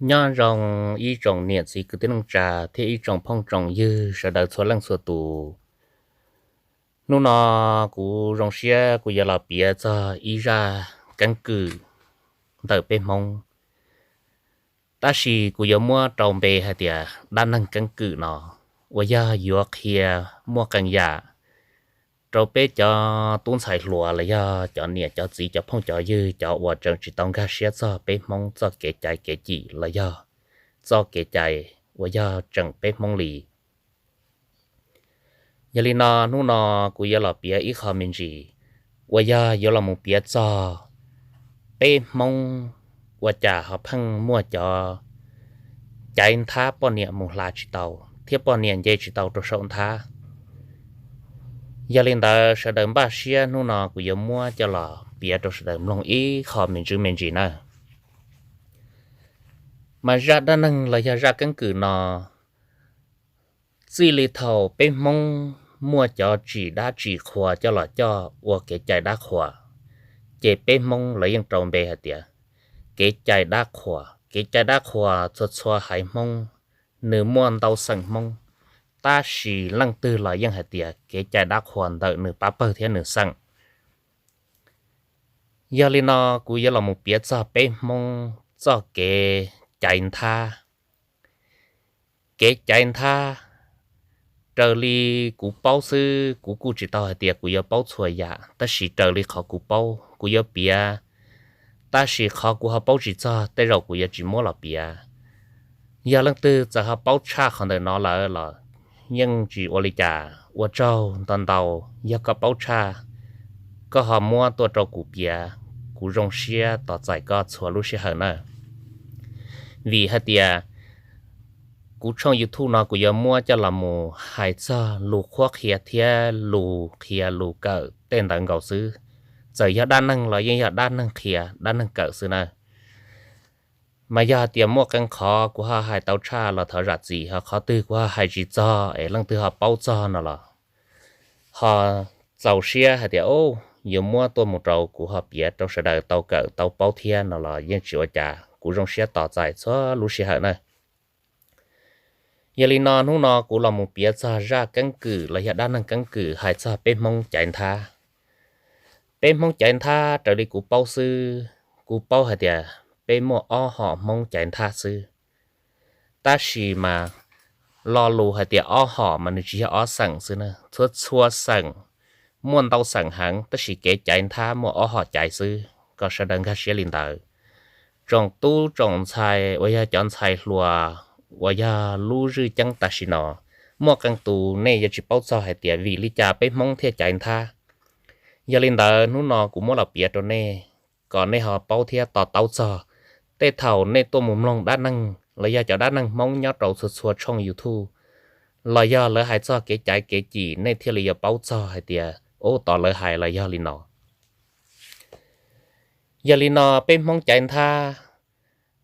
Nyob zoo ib tsoom niam txiv kwv tij neej tsa thiab ib tsoom phooj tsoom ywg sawv daws txhua leej txhua tus. Hnub no kuv zoo siab kuv yuav los piav txog ib zaj keeb kwm ntawm peb Hmoob, tab sis kuv yuav muab rau npe hais tias dab neeg keeb kwm no, uas yog yuav qhia muaj qee yam rau peb cov tub ntxhais hluas los yog cov niam cov txiv cov phooj cov ywg cov uas tseem tsis tau nkag siab txog peb Hmoob txoj kev cai kev cim los yog txoj kev cai uas yog tseem peb Hmoob li. Yog li no hnub no kuv yuav los piav ib qho me ntsis uas yog yuav los mus piav txog peb Hmoob ua cas ho pheej muaj cov caiv nthab poj niam mus hla tsis tau thiab poj niam nce tsis tau rau saum nthab. Yog li ntawd sawv daws npaj siab, hnub no kuv yuav muab coj los piav rau sawv daws mloog ib qho me ntsis me ntsis na. Mas zaj dab neeg los yog zaj keeb kwm no, txij li thaum peb Hmoob muaj cov tsim dab tsim qhua coj los coj ua kev cai dab qhuas, ces peb Hmoob lawv yeej rau npe hais tias kev cai dab qhuas. Kev cai dab qhuas txhua txhua haiv Hmoob, nws muaj ntau xeem Hmoob, tab sis leej twg los yeej hais tias kev cai dab qhuas ntawm nws pab pawg thiab nws xeem. Yog li no kuv yuav los mus piav txog peb Hmoob txoj kev caiv nthab. Kev caiv nthab, raws li kuv paub xwb, kuv kuj tsis tau hais tias kuv yuav paub txhua yam, tab sis raws li qhov kuv paub kuv yuav piav, tab sis qhov kuv ho paub tsis txog tej zaum kuv yuav tsis muab los piav. Yog leej twg txawm ho paub tshaj qhov ntawm no lawm los yeej tsis ua li cas, ua tsaug ntau ntau. Yog koj paub tshaj, koj ho muab tuaj rau kuv piav, kuv zoo siab tos txais koj txhua lub sij hawm na. Vim hais tias kuv tshooj YouTube no kuv yuav muab coj los mus hais txog lus qhuab qhia thiab lus qhia lus kawm tej ntawd nkaus xwb. Txawm yog dab neeg los yeej yog dab neeg qhia dab neeg kawm xwb na. Mas yog hais tias muaj qee qhov kuv ho hais tau tshaj los thov zam txim, ho qhov twg kuv ho hais tsis txog es leej twg ho paub txog no los ho txaus siab hais tias, o, yuav muab tuaj mus rau kuv ho piav rau sawv daws tau kawm tau paub thiab no los yeej tsis ua cas, kuv zoo siab tos txais txhua lub sij hawm na. Yog li no hnub no kuv los mus piav txog zaj keeb kwm los yog dab neeg keeb kwm hais txog peb Hmoob caiv nthab. Peb Hmoob caiv nthab raws li kuv paub xwb, kuv paub hais tias peb muaj ob hom Hmoob caiv nthab xwb. Tab sis mas lo lus hais tias ob hom mas nws tsis yog ob xeem xwb na, txhua txhua xeem muaj ntau xeem heev, tab sis kev caiv nthab muaj ob hom caiv xwb, kom sawv daws nkag siab li ntawd. Tsoom tub tsoom ntxhais uas yog cov ntxhais hluas uas yog lub zwj ceeb tam sim no, muaj qee tus nej yuav tsis paub txog hais tias vim li cas peb Hmoob thiaj caiv nthab. Yog li ntawd hnub no kuv muab los piav rau nej, kom nej ho paub thiab to taub txog. Tej thaum nej tuaj mus mloog dab neeg los yog cov dab neeg Hmoob nyob rau txhua txhua tshooj YouTube, los yog lawv hais txog kev caiv kev cim, nej thiaj li yuav paub txog hais tias, ub, tos lawv hais los yog li no. Yog li no peb Hmoob caiv nthab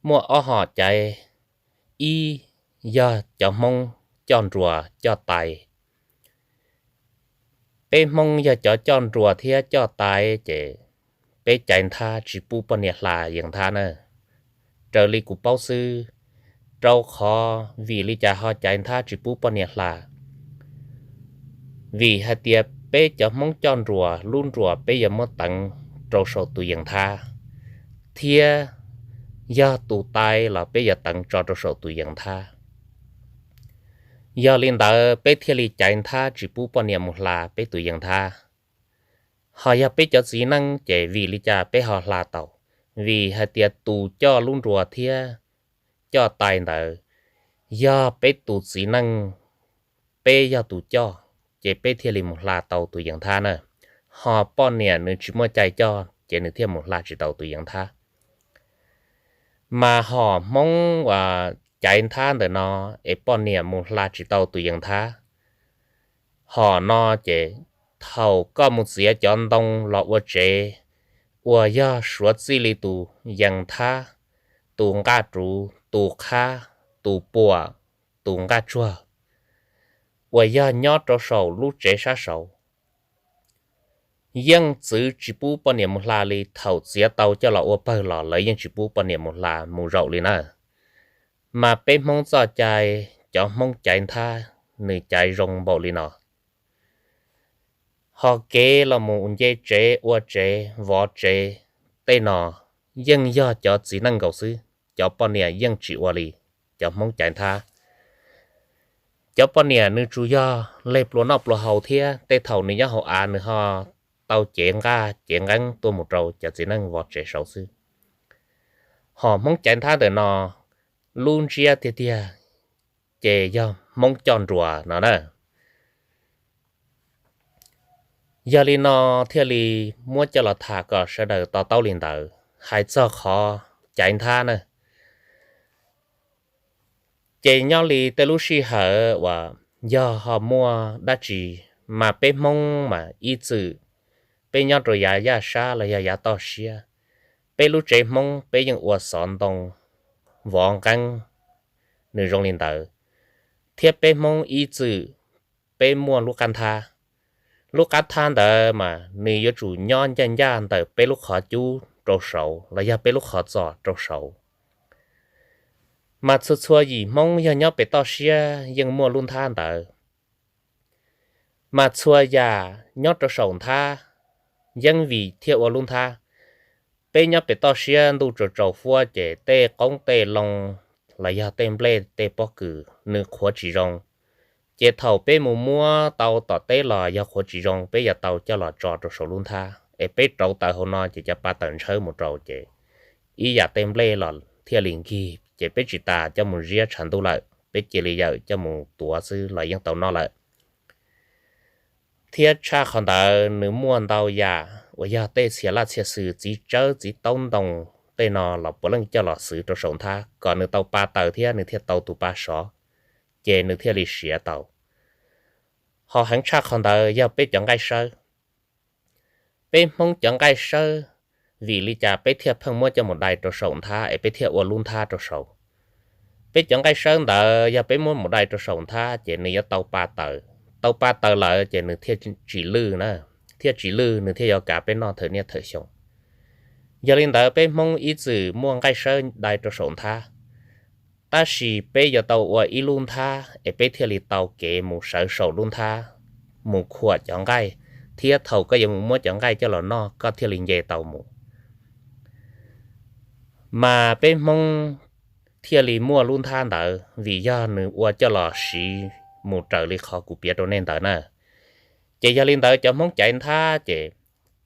muaj ob hom caiv. Ib, yog cov Hmoob coj nruas coj tais. Peb Hmoob yog cov coj nruas thiab coj tais ces peb caiv nthab tsis pub poj niam hla yees nthab na. Raws li kuv paub xwb, rau qhov vim li cas ho caiv nthab tsis pub poj niam hla? Vim hais tias peb cov Hmoob coj nruas, lub nruas peb yuav muab teev rau saum tus yees nthab, thiab yog tus tais los peb yuav teev tso rau saum tus yees nthab. Yog li ntawd peb thiaj li caiv nthab tsis pub poj niam mus hla peb tus yees nthab. Ho yog peb cov txiv neej ces vim li cas peb ho hla tau? Vim hais tias tus coj lub nruas thiab coj tais ntawd yog peb tus txiv neej, peb yog tus coj, ces peb thiaj li mus hla tau tus yees nthab na. Ho poj niam nws tsis muaj cai coj ces nws thiaj mus hla tsis tau tus yees nthab. Mas hom Hmoob uas caiv nthab ntawm no es poj niam mus hla tsis tau tus yees nthab, hom no ces thaum koj mus txiav cov ntoo los ua tsev, uas yog suav txij li tus yees nthab, tus nqaj ruv, tus qhab, tus puam, tus nqaj tsuag, uas yog nyob rau saum lub tsev sab saud, yeej txwv tsis pub poj niam mus hla li. Thaum txiav tau coj los ua pawg los lawv yeej tsis pub poj niam mus hla mus zaum li na. Mas peb Hmoob txoj cai, cov Hmoob caiv nthab, nws caiv zoo npaum li no. Ho kev los mus nce tsev ua tsev vov tsev tej no yeej yog cov txiv neej nkaus xwb, cov poj niam yeej tsis ua li cov Hmoob caiv nthab. Cov poj niam nws tsuas yog leg pluas noj pluas haus thiab tej thaum nws nyob hauv av nws ho tau cev nqaj cev nqeeb tuaj mus rau cov txiv neej vov tsev saud xwb. Ho Hmoob caiv nthab ntawm no lub ntsiab tiag tiag ces yog Hmoob coj nruas no na. Yog li no thiaj li muab coj los tham kom sawv daws to taub li ntawd hais txog qhov caiv nthab na. Ces nyob li tej lub sij hawm uas yog ho muaj dab tsi mas peb Hmoob mas ib txwm peb nyob rau yav yaj sab los yog yav toj siab, peb lub tsev Hmoob peb yeej ua xov ntoo vov nqeeb nws zoo li ntawd, thiab peb Hmoob ib txwm peb muaj lub qab nthab. Lub qab nthab ntawd mas nws yuav tsum nyob ncaj ncaj ntawm peb lub qhov cub rau saud los yog peb lub qhov txos rau saud. Mas txhua txhua yim Hmoob yog nyob pem toj siab yeej muaj lub nthab ntawd. Mas txhua yam nyob rau saum nthab yeej vim thiaj ua lub nthab. Peb nyob pem toj siab ntuj tsaus tsaus huab ces tej qoob tej loo los yog tej nplej tej pob kws nws qhuav tsis zoo, ces thaum peb mus muab tau tom teb los yog qhuav tsis zoo peb yuav tau coj los tso rau saum lub nthab es peb rauv taws hauv no ces cov pa taws ntshawb mus rau ces ib yam tej nplej los thiaj li nkig ces peb tsis tas coj mus ziab tshav ntuj lawm, peb cia li yawm coj mus tuav xwb los yeej tau noj lawm. Thiab tshaj qhov ntawd nws muaj ntau yam uas yog tej txhia laj txhia xwm txiv tsawb txiv taub ntoo tej no los puav leej coj los xwv rau saum nthab kom nws tau pa taws thiab nws thiaj tau tus pa sov, ces nws thiaj li siav tau. Ho heev tshaj qhov ntawd yog peb cov nqaij sawb. Peb Hmoob cov nqaij sawb, vim li cas peb thiaj pheej muab coj mus dai rau saum nthab es peb thiaj ua lub nthab rau saud? Peb cov nqaij sawb ntawd yog peb muab mus dai rau saum nthab ces nws yuav tau pa taws. Tau pa taws lawm ces nws thiaj tsis lwj na, thiaj tsis lwj nws thiaj yuav kav peb noj thawm niaj thawm xyoo. Yog li ntawd peb Hmoob ib txwm muaj nqaij sawb dai rau saum nthab, tab sis peb yuav tau ua ib lub nthab es peb thiaj li tau kev mus sawv saum lub nthab mus khuam cov nqaij, thiab thaum koj yuav mus muab cov nqaij coj los noj koj thiaj li nce tau mus. Mas peb Hmoob thiaj li muaj lub nthab ntawd vim yog nws ua coj los siv mus raws li qhov kuv piav rau nej ntawd na. Ces yog li ntawd cov Hmoob caiv nthab ces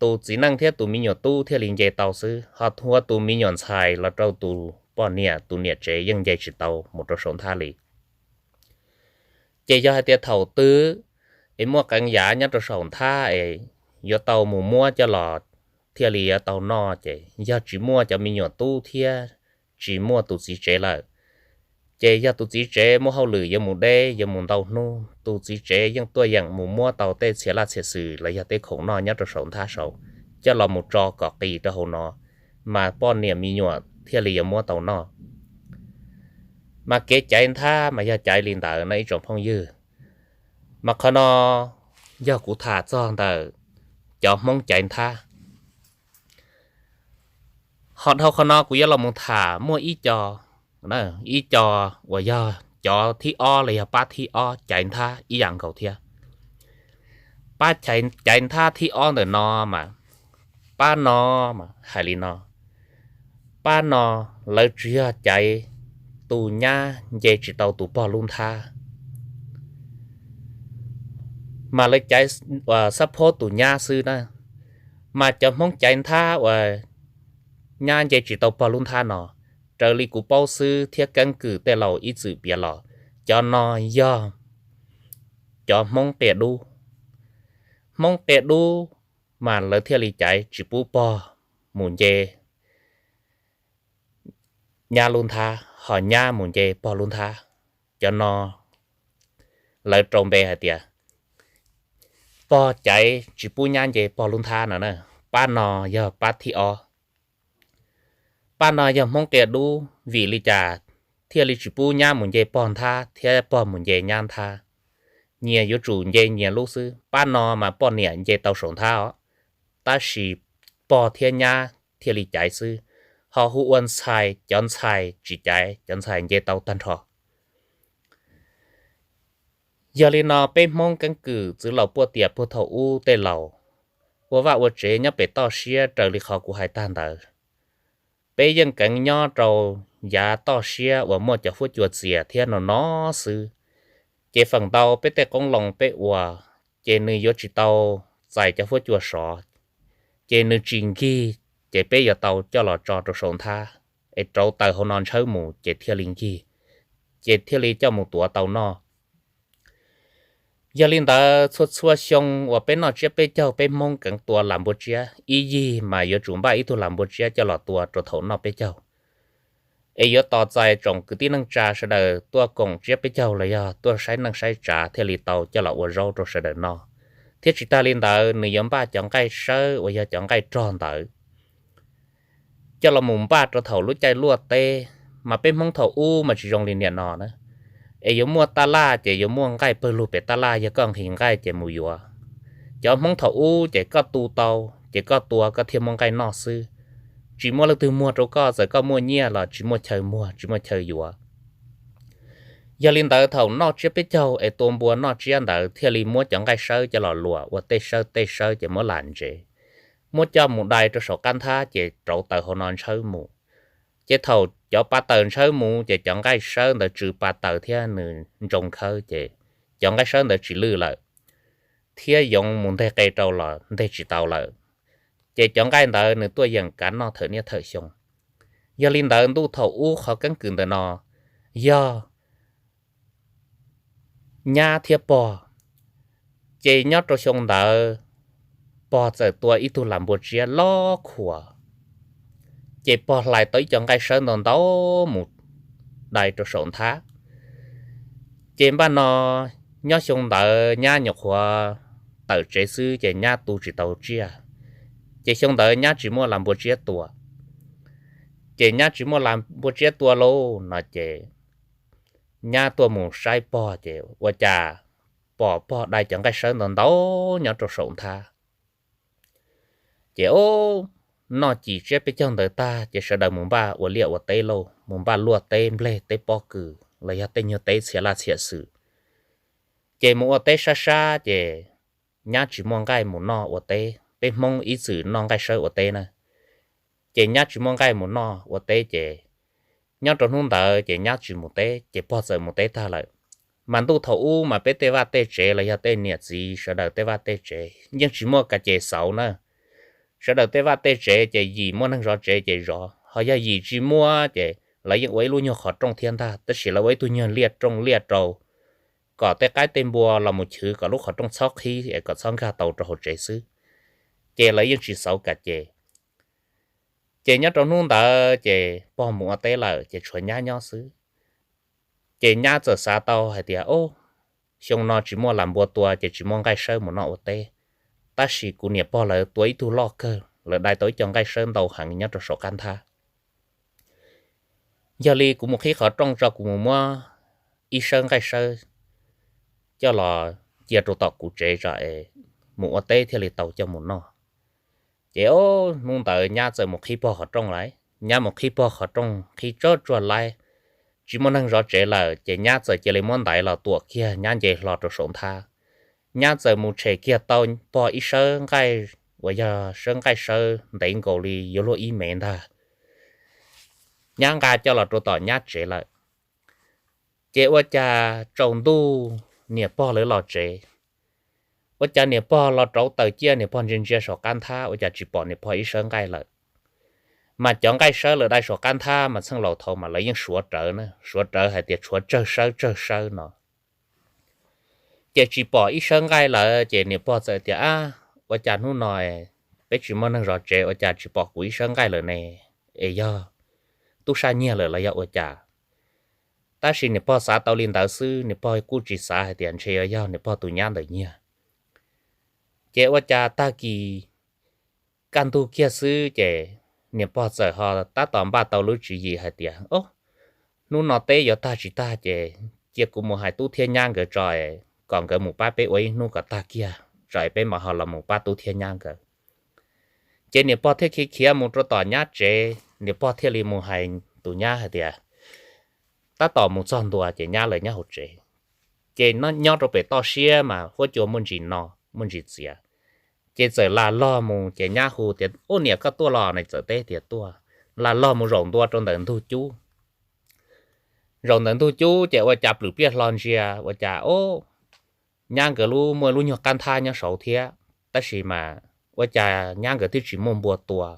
tus txiv neej thiab tus me nyuam tub thiaj li nce tau xwb, ho ua tus me nyuam ntxhais los rau tus poj niam tus niam tsev yeej nce tsis tau mus rau saum nthab li. Ces yog hais tias thaum twg es muaj qee yam nyob rau saum nthab es yuav tau mus muab coj los thiaj li yuav tau noj ces yog tsis muaj cov me nyuam tub thiab tsis muaj tus txiv tsev lawm, ces yog tus txiv tsev muaj hauj lwm yuav mus deb yuav mus ntau hnub, tus txiv tsev yeej tuaj yeem mus muab tau tej txhia laj txhia xwm los yog tej khoom noj nyob rau saum nthab saud coj los mus tso kom qis rau hauv no, mas poj niam me nyuam thiaj li yuav muab tau noj. Mas kev caiv nthab mas yog caiv li ntawd no ib tsoom phooj ywg. Mas qhov no yog kuv tham txog ntawm cov Hmoob caiv nthab. Ho dhau qhov no kuv yuav los mus tham muaj ib co, ib co uas yog cov thib ob los yog pab thib ob caiv nthab ib yam nkaus thiab. Pab caiv nthab thib ob ntawm no mas, pab no mas hais li no, pab no lawv tsuas yog caiv tus nyab nce tsis tau tus pog lub nthab, mas lawv caiv xab phob tus nyab xwb na. Mas cov Hmoob caiv nthab uas nyab nce tsis tau pog lub nthab no, raws li kuv paub xwb thiab keeb kwm tej laus ib txwm piav los, cov no yog cov Hmoob qia dub. Hmoob qia dub mas lawv thiaj li caiv tsis pub pog mus nce nyab lub nthab, ho nyab mus nce pog lub nthab. Cov no lawv rau npe hais tias pog caiv tsis pub nyab nce pog lub nthab no na. Pab no yog pab thib ob. Pab no yog Hmoob qia dub, vim li cas thiaj li tsis pub nyab mus nce pog nthab thiab pog mus nce nyab nthab? Nyias yuav tsum nce nyias lub xwb. Pab no mas poj niam nce tau saum nthab os, tab sis pog thiab nyab thiaj li caiv xwb. qhov hu ua ntxhais, cov ntxhais tsis caiv, cov ntxhais nce tau tag nrho. Yog li no peb Hmoob keeb kwm txwv laus puaj tias puag thaum ub tej laus ua vaj ua tsev nyob pem toj siab raws li qhov kuv hais tag ntawd. Peb yeej keev nyob rau yav toj siab uas muaj cov huab cua txias thiab no no xwb. Ces feem ntau peb tej qoob loo peb ua, ces nws yuav tsis tau txais cov huab cua sov, ces nws tsis nkig, ces peb yuav tau coj los tso rau saum nthab, es rauv taws hauv no ntshawb mus ces thiaj li nkig, ces thiaj li coj mus tuav tau noj. Yog li ntawd txhua txhua xyoo uas peb noj tsiab peb caug peb Hmoob keev tua lam npua tsiab, ib yig mas yuav tsum npaj ib tug lam npua tsiab coj los tua rau thaum noj peb caug. Es yuav tos txais tsoom kwv tij neej tsa sawv daws tuaj koom tsiab peb caug los yog tuaj saib neej saib tsav thiaj li tau coj los ua zaub rau sawv daws noj. Thiab tsis tag li ntawd nws yuav npaj cov nqaij sawb uas yog cov nqaij rog ntawd coj los mus npaj rau thaum lub caij luaj teb. Mas peb Hmoob thaum ub mas tsis zoo li niaj no na, es yuav muaj taj laj ces yuav muaj nqaij pawg lug pem taj laj, yog koj nqhis nqaij ces mus yuav. Cov Hmoob thaum ub ces koj tu tau ces koj tua koj thiaj muaj nqaij noj xwb, tsis muaj leej twg muag rau koj, txawm koj muaj nyiaj los tsis muaj chaw muag tsis muaj chaw yuav. Yog li ntawd thaum noj tsiab peb caug es tua npua noj tsiab ntawd thiaj li muab cov nqaij sawb coj los luam ua tej sawb tej sawb ces muab lam ntsev, muab coj mus dai rau saum qab nthab ces rauv taws hauv no ntshawb mus. Ces thaum cov pa taws ntshawb mus ces cov nqaij sawb ntawd tsw pa taws thiab nws ntsoo khawb ces cov nqaij sawb ntawd tsis lwj lawm, thiab yoov mus nteg qe rau los nteg tsis tau lawm. Ces cov nqaij ntawd nws tuaj yeem kav noj thawm niaj thawm xyoo. Yog li ntawd ntuj thaum ub qhov keeb kwm ntawm no yog nyab thiab pog. Ces nyob rau xyoo ntawd pog txawm tua ib tug lam npua tsiab loj khuam, ces pog hlais tau ib co nqaij sawb ntau ntau mus dai rau saum nthab. Ces npaj no nyob xyoo ntawd nyab nyuam qhuav tawm tsev xwb ces nyab tu tsis tau tsiaj. Ces xyoo ntawd nyab tsis muaj lam npua tsiab tua. Ces nyab tsis muaj lam npua tsiab tua lauj no ces nyab tuaj mus saib pog ces ua cas pom pog dai cov nqaij sawb ntau ntau nyob rau saum nthab. Ces o, noj cim tsiab peb caug ntawd tag ces sawv daws mus npaj ua liaj ua teb lauj, mus npaj luaj teb nplej teb pob kws los yog tej nyuag teb txhia laj txhia xwm. Ces mus ua teb sab sab ces nyab tsis muaj nqaij mus noj ua teb, peb Hmoob ib txwm noj nqaij sawb ua teb na. Ces nyab tsis muaj nqaij mus noj ua teb ces nyob rau hnub ntawd ces nyab tsis mus teb ces pog txawm mus teb tag lawm. Mas ntuj thaum ub mas peb tej vaj tej tsev los yog tej niam txiv sawv daws tej vaj tej tsev yeej tsis muaj kas ces xauv na. Sawv daws tej vaj tej tsev ces yim muaj neeg zov tsev ces zov, ho yog yim tsis muaj ces lawv yeej ua ib lub nyuag qhov rooj thiab ntag, tab sis lawv ua ib tug nyuag liaj rooj liaj rau kom tej qaib tej npua los mus chwv kom lub qhov rooj txhob qhib es kom txhob nkag tau rau hauv tsev xwb. Ces lawv yeej tsis xauv kas ces. Ces nyob rau hnub ntawd ces pog mus ua teb lawm ces tshuav nyab nyob xwb. Ces nyab txawm xav tau hais tias, o, xyoo no tsis muaj lam npua tua ces tsis muaj nqaij sawb mus noj ua teb, tab sis kuv niam pog lawv tua ib tug loj kawg, lawv dai tau ib co nqaij sawb ntau heev nyob rau saum qab nthab. Yog li kuv mus qhib qhov rooj tso, kuv mus muab ib sawb nqaij sawb coj los cia rau tom kuv tsev tso es mus ua teb thiaj li tau coj mus noj. Ces o, hnub ntawd nyab txawm mus qhib pog qhov rooj lawm. Nyab mus qhib pog qhov rooj qhib tsawg tsuag laib, tsis muaj neeg zov tsev lawm ces nyab txawm cia li muab ntaiv los tuam kiag nyab nce hlo rau saum nthab. Nyab txawm mus tshem kiag tau pog ib sawb nqaij uas yog sawb nqaij sawb ntev nkaus li yuav luag ib mev ntag. Nyab nqa coj los rau tom nyab tsev lawm. Ces ua cas tsaus ntuj niam pog lawv los tsev, ua cas niam pog los rauv taws ciaj niam pog ntsia ntsia saum qab nthab ua cas tsis pom niam pog ib sawb nqaij lawm. Mas cov nqaij sawb lawv dai saum qab nthab mas txheej laus thaud mas lawv yeej suav rawv na, suav rawv hais tias tshuav tsawg sawb tsawg sawb no. Ces tsis pom ib sawb nqaij lawm ces niam pog txawm tias, ab, ua cas hnub no peb tsis muaj neeg zov tsev ua cas tsis pom kuv ib sawb nqaij lawm ne? Es yog tub sab nyiag lawm los yog ua cas? Tab sis niam pog xav tau li ntawd xwb, niam pog kuj tsis xav hais tias ntshe yuav yog niam pog tus nyab ntawd nyiag. Ces ua cas tag kis kaj ntug kiag xwb ces niam pog txawm ho tab tom npaj tau lub tswv yim hais tias, o, hnub no teb yuav tag tsis tag ces cia kuv mus hais tub thiab nyab nkawd tso es kom nkawd mus pab peb ua ib hnub kom tag kiag tso es peb mam ho los mus pab tub thiab nyab nkawd. Ces niam pog thiaj khiav khiav mus rau tom nyab tsev, niam pog thiaj li mus hais tus nyab hais tias, tab tom mus txog ntua ces nyab lawv nyob hauv tsev. Ces nyob rau pem toj siab mas huab cua muaj ntsis no muaj ntsis txias. Ces txawm lam log mus ces nyab hu tias, ub, niam, koj tuaj los ne? Txawm teb tias, tuaj. Lam log mus zaum ntua rau ntawm ntug cub. Zaum ntawm ntug cub ces ua cas plwm pliaj hlo ntsia ua cas, ub, nyab nkawd lub, muaj lub nyuag qab nthab nyob saud thiab, tab sis mas ua cas nyab nkawd twb tsis muaj npua tua,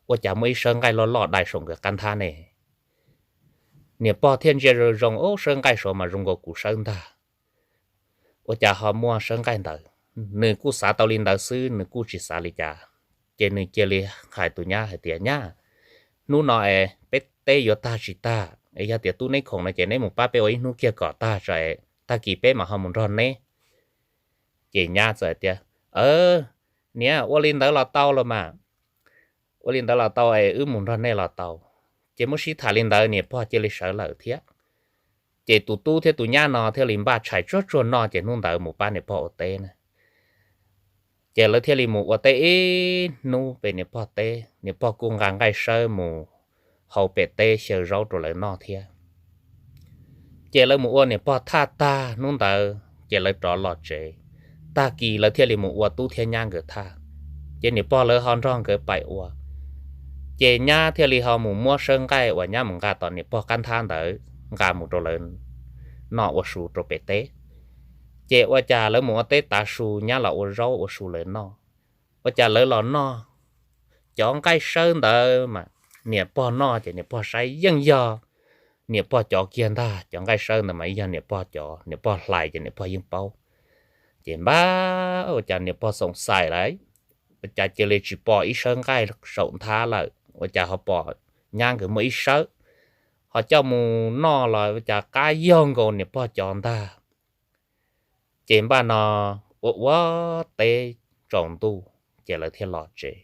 ua cas muaj ib sawb nqaij loj loj dai saum nkawd qab nthab ne? Niam pog thiaj ntsia zoo zoo, ub, sawb nqaij saud mas zoo nkaus kuv sawb ntag. Ua cas ho muaj sawb nqaij ntawd? Nws kuj xav tau li ntawd xwb, nws kuj tsis xav li cas. Ces nws cia li hais tus nyab hais tias, nyab, hnub no es peb teb yuav tag tsis tag es yog tias tub neb khoom no ces neb mus pab peb ua ib hnub kiag kom tag tso es tag kis peb mam ho mus nrog neb. Ces nyab txawm tias, niam, ua li ntawd los tau los mas. Ua li ntawd los tau es wb mus nrog nej los tau. Ces muab sib tham li ntawd niam pog cia li sawv lawm thiab. Ces tus tub thiab tus nyab no thiaj li npaj tshais tsuag tsuag noj ces hnub ntawd mus pab niam pog ua teb na. Ces lawv thiaj li mus ua teb ib hnub pem niam pog teb, niam pog kuj nqa nqaij sawb mus hau pem teb xyaw zaub rau lawv noj thiab. Ces lawv mus ua niam pog thaj tag hnub ntawd ces lawv rov los tsev. Tag kis lawv thiaj li mus ua tub thiab nyab nkawd thaj. Ces niam pog lawv ho nrog nkawd pais ua. Ces nyab thiaj li ho mus muab sawb nqaij uas nyab mus nqa tom niam pog qab nthab ntawd nqa mus rau lawv noj ua su rau pem teb. Ces ua cas lawv mus ua teb tav su nyab los ua zaub ua su lawv noj. Ua cas lawv los noj cov nqaij sawb ntawd mas niam pog noj ces niam pog saib yeej yog niam pog cov kiag ntag. Cov nqaij sawb ntawd mas yog niam pog cov, niam pog hlais ces niam pog yeej paub. Ces npaj ua cas niam pog xoom xais lawm, ua cas cia li tsis pom ib sawb nqaij saum nthab lawm, ua cas ho pom nyab nkawd muaj ib sawb, ho coj mus noj los ua cas qab yog nkaus niam pog cov ntag. Ces npaj no ua ua teb tsaus ntuj ces lawv thiaj los tsev.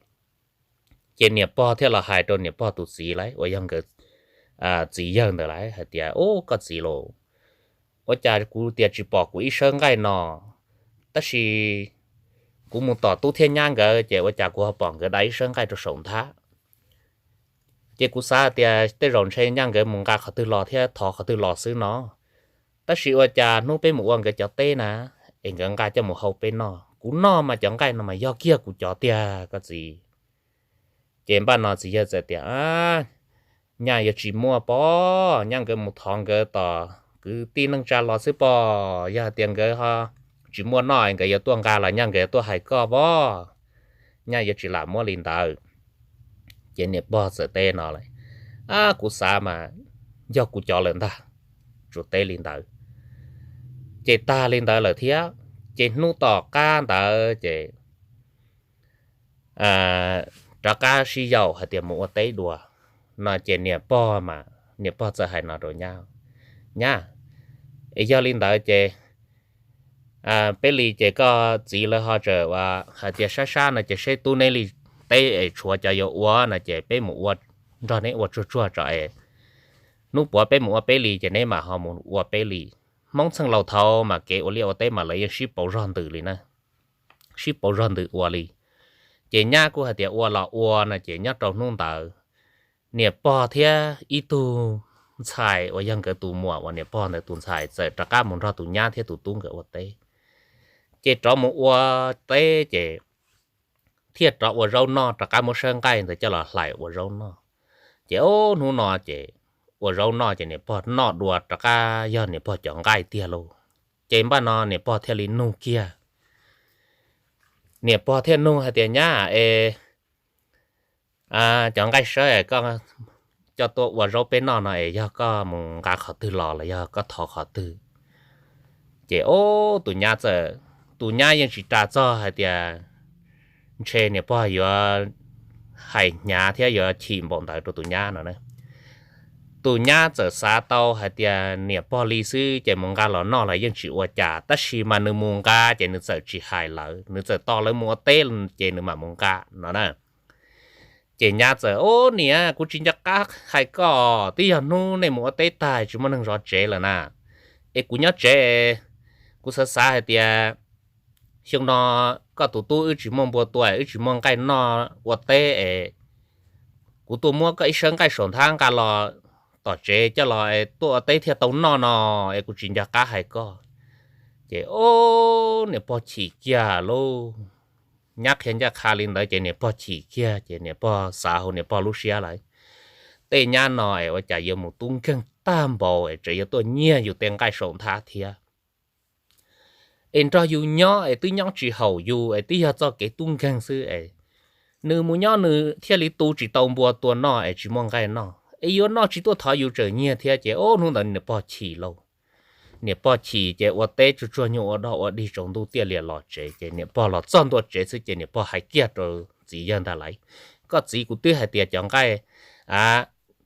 Ces niam pog thiaj los hais rau niam pog tus txiv lawv uas yog nkawd txiv yawg ntawd lawv hais tias, ub, koj txiv lauj, ua cas kuv tias tsis pom kuv ib sawb nqaij no, tab sis kuv mus tom tub thiab nyab nkawd ces ua cas kuv ho pom nkawd dai ib sawb nqaij rau saum nthab. Ces kuv xav tias tej zaum ntshe nyab nkawd mus nqa qhov twg los thiab thov qhov twg los xwb no. Tab sis ua cas hnub peb mus ua nkawd cov teb na, es nkawd nqa coj mus hau peb noj, kuv noj mas cov nqaij no mas yog kiag kuv cov tiag koj txiv. Ces npaj no txiv yawg txawm tias, nyaj yuav tsis muaj pob, nyaj nkawd mus thov nkawd tom kwv tij neej tsa los xwb pob, yog hais tias nkawd ho tsis muaj noj nkawd yuav tuaj nqa los nyaj nkawd yuav tuaj hais koj pob, nyaj yuav tsis lam muab li ntawd. Ces niam pog txawm teb no lawm, kuv xav mas yog kuv cov lawm ntag, tsuas teb li ntawd. Ces tag li ntawd lawm thiab. Ces hnub tom qab ntawd ces rov qab sib yaum hais tias mus ua teb dua no ces niam pog mas niam pog txawm hais no rau nyab, nyab, es yog li ntawd ces peb li ces koj txiv lawv ho tseem ua hais tias sab sab no ces seb tub neb li teb es tshuav cov yuav ua no ces peb mus ua, nrog neb ua tsuag tsuag tso es hnub puav peb mus ua peb li ces neb mam ho mus ua peb li. Hmoob txheej laus thaud mas kev ua liaj ua teb mas lawv yeej sib pauv zog ntws li na, sib pauv zog ntws ua li. Ces nyab kuj hais tias ua los ua no ces nyob rau hnub ntawd niam pog thiab ib tug ntxhais uas yog nkawd tus muam uas niam pog ntawd tus ntxhais txawm rov qab mus nrog tus nyab thiab tus tub nkawd ua teb. Ces rov mus ua teb ces thiaj rov ua zaub noj, rov qab muab sawb nqaij ntawd coj los hlais ua zaub noj. Ces hnub no ces ua zaub noj ces niam pog noj dua rov qab yog niam pog cov nqaij tiag lauj. Ces npaj no niam pog thiaj li nug kiag, niam pog thiaj nug hais tias nyab es cov nqaij sawb es koj coj tuaj ua zaub peb noj no es yog koj mus nqa qhov twg los los yog koj thov qhov twg? Ces tus nyab txawm, tus nyab yeej tsis ras txog hais tias ntshe niam pog yuav hais hnyav thiab yuav chim npaum ntawd rau tus nyab no na. Tus nyab txawm xav tau hais tias niam pog li xwb ces mus nqa los noj los yeej tsis ua cas, tab sis mas nws mus nqa ces nws txawm tsis hais lawv, nws txawm tos lawv mus ua teb ces nws mam mus nqa no na. Ces nyab txawm, ub, niam, kuv tsis nco qab hais koj, twb yog hnub nej mus ua teb tag tsis muaj neeg zov tsev lawm na, es kuv nyob tsev, kuv xav xav hais tias xyoo no koj tus tub wb tsis muaj npua tua, wb tsis muaj nqaij noj ua teb es kuv tuaj muab koj ib sawb nqaij saum nthab nqa los tom tsev coj los es tuaj ua teb thiaj tau noj no, es kuv tsis nco qab hais koj. Ces ob niam pog chim kiag lauj. Nyab qhia ncaj qha li ntawd ces niam pog chim kiag ces niam pog xav hauv niam pog lub siab lawm, tej nyab no es ua cas yuav mus tub nkeeg tag npaum es tseem yuav tuaj nyiag yus tej nqaij saum nthab thiab. Es nrog yus nyob es twb nyob tsis haum yus es twb yog txoj kev tub nkeeg xwb es nws mus nyob nws thiaj li tu tsis tau npua tua noj es tsis muaj nqaij noj es yuav noj tsis tuaj thov yus tseem nyiag thiab ces ob hnub ntawd niam pog chim lauj. Niam pog chim ces ua teb tsuag tsuag nyuag ua dog ua dig tsaus ntuj tiaj lias los tsev ces niam pog los txog ntua tsev xwb ces niam pog hais kiag rau txiv yawg ntag lais, koj txiv, kuv twb hais tias cov nqaij a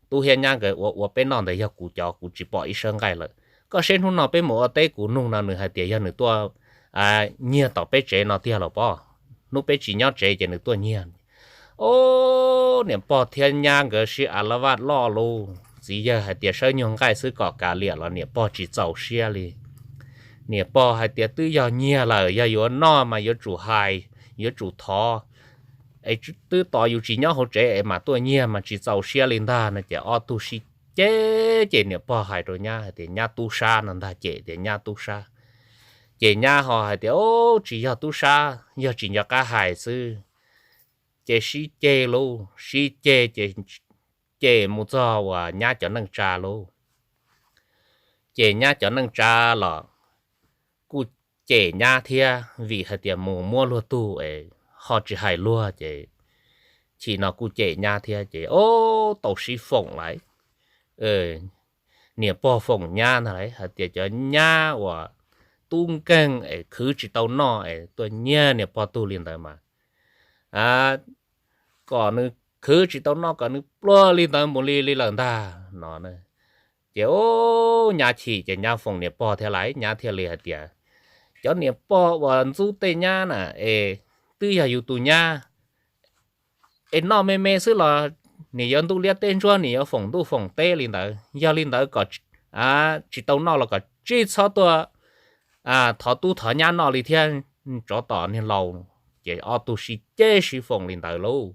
tub thiab nyab nkawd ua ua peb noj ntawd yog kuv cov, kuv tsis pom ib sawb nqaij lawm. Koj seb hnub no peb mus ua teb kuv nug no nws hais tias yog nws tuaj nyiag tom peb tsev no tiag los pob. Hnub peb tsis nyob tsev ces nws tuaj nyiag. Ob niam pog thiab nyab nkawd sib a la vaj loj lauj. Txiv yawg hais tias sawb nyuag nqaij xwb kom kav liam los niam pog tsis txaus siab li. Niam pog hais tias twb yog nyiag lawm yog yuav noj mas yuav tsum hais, yuav tsum thov es twb tos yus tsis nyob hauv tsev es mam tuaj nyiag mas tsis txaus siab li ntag no ces ob tug sib ceg ces niam pog hais rau nyab hais tias nyab tub sab no ntag ces tias nyab tub sab. Ces nyab ho hais tias o, tsis yog tub sab, yog tsis nco qab hais xwb. Ces sib ceg lauj, sib ceg ces cem mus txog uas nyab cov neej tsa lauj. Ces nyab cov neej tsa los kuj cem nyab thiab vim hais tias mus muab luag tug es ho tsis hais luag ces chim no kuj cem nyab thiab ces o, tau sib foom lawm. Niam pog foom nyab ntag lais hais tias cov nyab uas tub nkeeg es khwv tsis tau noj es tuaj nyiag niam pog tug li ntawd mas kom nws khwv tsis tau noj kom nws pluag li ntawd mus li li lawm ntag no. Ces o, nyab chim ces nyab foom niam pog thiab lais, nyab thiaj li hais tias cov niam pog uas ntxub tej nyab na es twb yog yus tus nyab es noj me me xwb los nim yuav ntuj liab teb ntsuab nim yuav foom ntuj foom teb li ntawd. Yog li ntawd kom tsis tau noj los kom tsis txhob tuaj thov tub thov nyab noj li thiab, tsov tom niag laus. Ces ob tug sib ceg sib foom li ntawd lauj.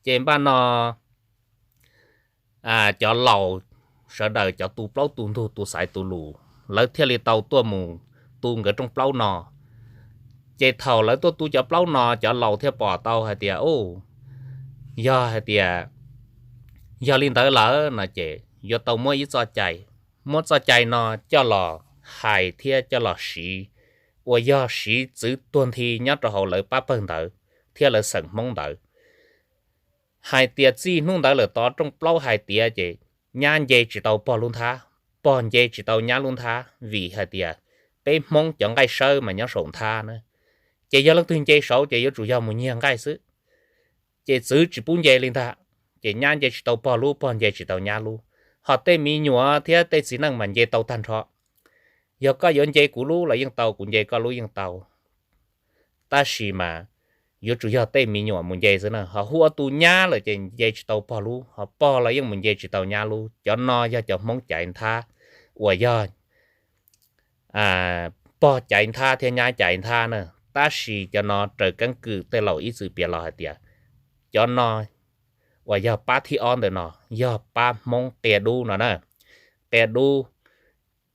Ces npaj no cov laus sawv daws cov tu plaub tu ntug tu xaiv tu lus lawv thiaj li tau tuaj mus tu nkawd rooj plaub no. Ces thaum lawv tuaj tu cov plaub no cov laus thiaj pom tau hais tias o, yog hais tias yog li ntawd lawm no ces yuav tau muab ib txoj cai, muab txoj cai no coj los hais thiab coj los siv uas yog siv txwv tuag nthi nyob rau hauv lawv pab pawg ntawd thiab lawv xeem Hmoob ntawd hais tias txij hnub ntawd lawm tod rooj plaub hais tias ces nyab nce tsis tau pog lub nthab, pog nce tsis tau nyab lub nthab vim hais tias peb Hmoob cov nqaij sawb mas nyob saum nthab na. Ces yog leej twg nce saud ces yuav tsum yog mus nyiag nqaij xwb. Ces txwv tsis pub nce li ntag, ces nyab nce tsis tau pog lub, pog nce tsis tau nyab lub, ho tej me nyuam thiab tej txiv neej mas nce tau tag nrho. Yog koj yuav nce kuv lub los yeej tau, kuv nce koj lub yeej tau. Tab sis mas yuav tsum yog tej me nyuam mus nce xwb na, ho hu ua tus nyab lawm ces nce tsis tau pog lub, ho pog los yeej mus nce tsis tau nyab lub. Cov no yog cov Hmoob caiv nthab uas yog pog caiv nthab thiab nyab caiv nthab na. Tab sis cov no raws keeb kwm tej laus ib txwm piav los hais tias cov no uas yog pab thib ob ntawm no yog pab Hmoob qia dub no na. Qia dub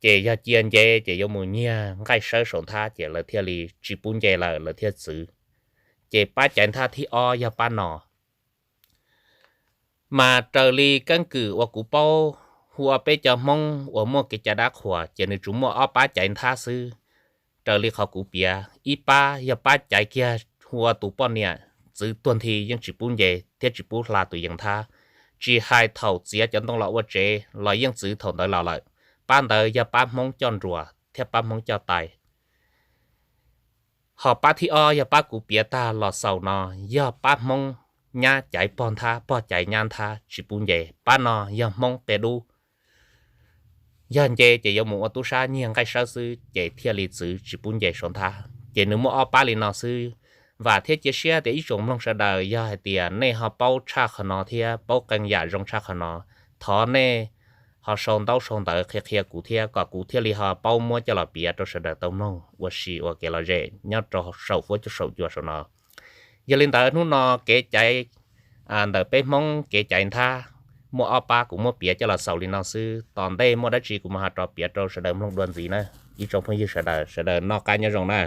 ces yog cia nce ces yuav mus nyiag nqaij sawb saum nthab ces lawv thiaj li tsis pub nce lawm lawv thiaj txwv. Ces pab caiv nthab thib ob yog pab no. Mas raws li keeb kwm uas kuv paub, hu ua peb cov Hmoob uas muaj kev cai dab qhuas ces nws tsuas muaj ob pab caiv nthab xwb. Raws li qhov kuv piav, ib pab yog pab caiv kiag hu ua tus poj niam txwv tuag nthi yeej tsis pub nce thiab tsis pub hla tus yees nthab, tsis hais thaum txiav cov ntoo los ua tsev los yeej txwv thaum ntawd los lawm. Pab ntawd yog pab Hmoob coj nruas thiab pab Hmoob coj tais. Ho pab thib ob yog pab kuv piav tag los xaus no, yog pab Hmoob nyab caiv pog nthab, pog caiv nyab nthab tsis pub nce. Pab no yog Hmoob qia dub, yog nce ces yuav mus ua tub sab nyiag nqaij sawb xwb ces thiaj li txwv tsis pub nce saum nthab. Ces nws muaj ob pab li no xwb. Vam thiab cia siab tias ib tsoom mloog sawv daws yog hais tias nej ho paub tshaj qhov no thiab paub qee yam zoo tshaj qhov no, thov nej ho sau ntaub sau ntawv qhia qhia kuv thiab kom kuv thiaj li ho paub muab coj los piav rau sawv daws tau mloog ua si ua kev lom zem nyob rau saum fuab saum cua saum no. Yog li ntawd hnub no kev caiv Ntawm peb Hmoob kev cai nthab muaj ob pab, kuv muab piav coj los xaus li no xwb. Tom ntej muaj dab tsi kuv mam ho rov piav rau sawv daws mloog dua ntxiv na. Ib tsoom phooj ywg sawv daws, sawv daws noj qab nyob zoo na.